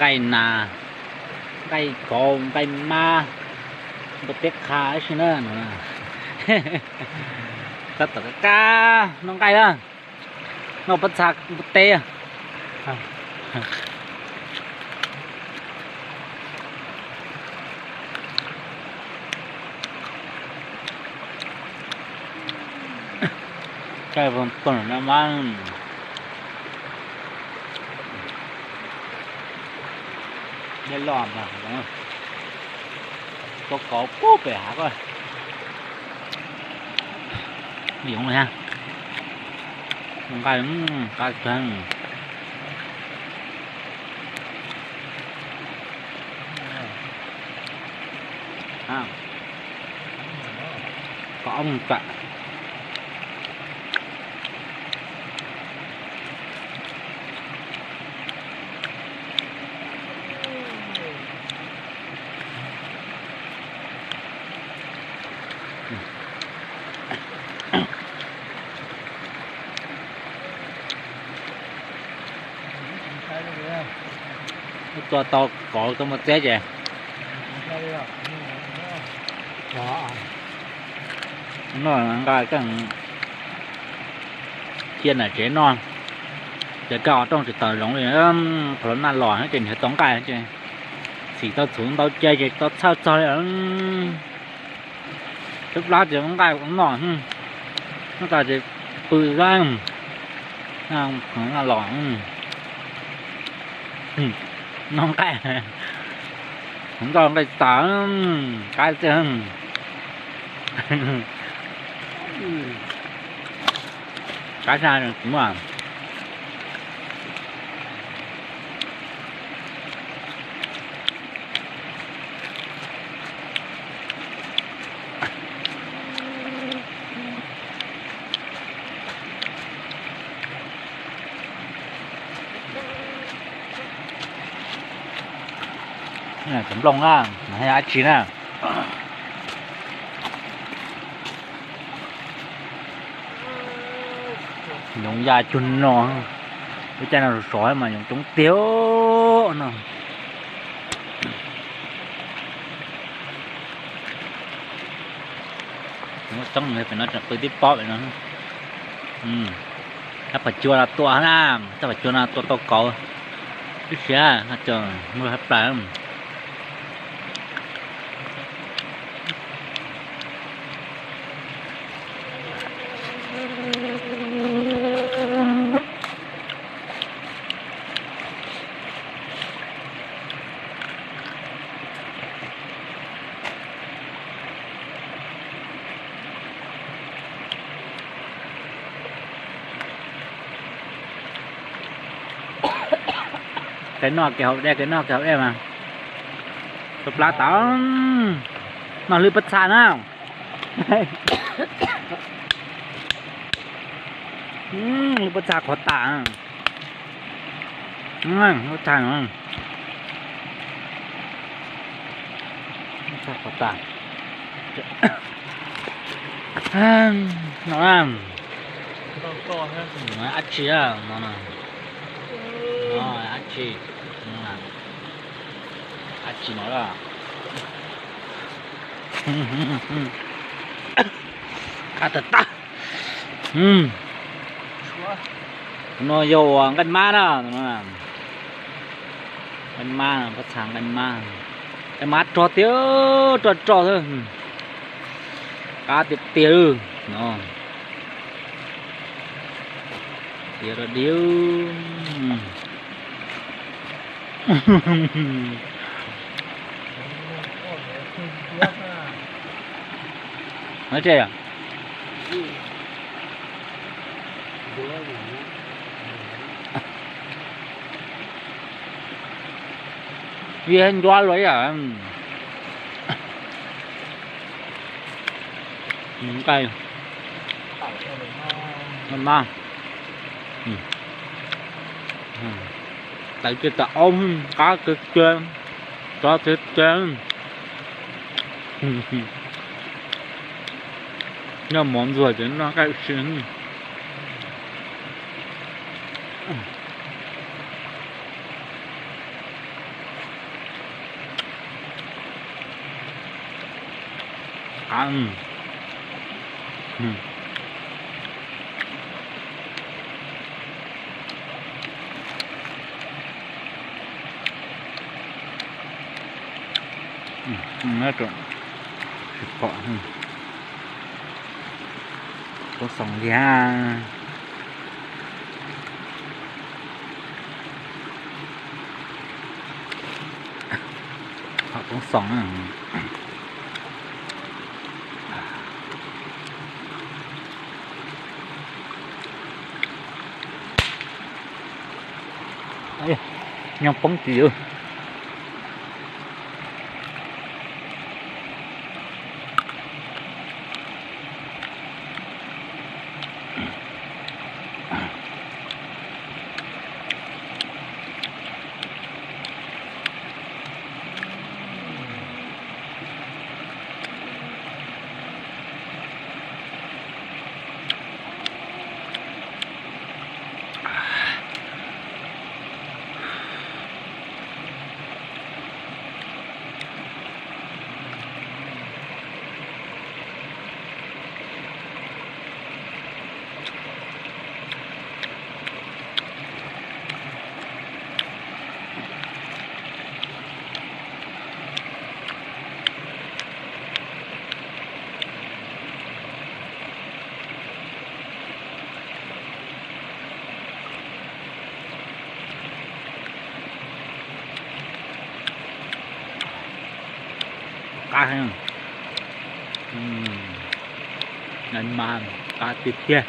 Nqaij nas, nqaij kauv, nqaij mab, npua teb qha ib si na. Tab tom kab noj nqaij na, noj pob txha npua teb. Nqaij pog pog na mas, dej loj mas, tau kauv pub pem hav ko. Yoov li hab, nqaij qab kawg. Kov ob moos tsam. Tua tau kauv tau npua teb ces noj nqaij, cia nam tsev noj, ces koj qhov rooj tsis tawm zoov li, qhov los naj los ces nrhiav tau nqaij ces xim tau txhuv ntau cai ces tau txhawj txog li. Cov plab ces nqaij noj, noj tas ces pw zab, noj los noj nqaij, nkoj nqaij tas, qab tiag. Qab sab tsis muaj. Cov nplooj na, dab tsi na. Yoov ya cuag no, lub caij no sov sov mas yoov coob tiag no. Txoob pem no tseem pw tib pob pem no. Tab pam cua no tua na, tab pam cua no tua tau kauv ib siab, muaj hab plaws. Kev noj kev haus dej, kev noj kev haus dej mas. Tua plab tas, noj lwm pob txha na. Lwm pob txha qhuav tas. Pob txha, pob txha qhuav tas. No, dab tsi no, dab tsi, dab tsi no. Qab tag tag. No yog nqaij mab na. Nqaij mab, pob txha nqaij mab. Nqaij mab rog tiag, rog rog xwb. Qab tiag tiag no. Tiag rog diag. Nov tse, vij ncuab luaj ib yam. Nqaij mab, tawv kiag tawm aub, qab kiag kiag, tsov tiag tiag. Noj mov ntxuag ces noj nqaij ua si. Av. Poob xoom li. Poob xoom. Nyob poob tsis ywm. Qab heev. Mas qab tiag tiag.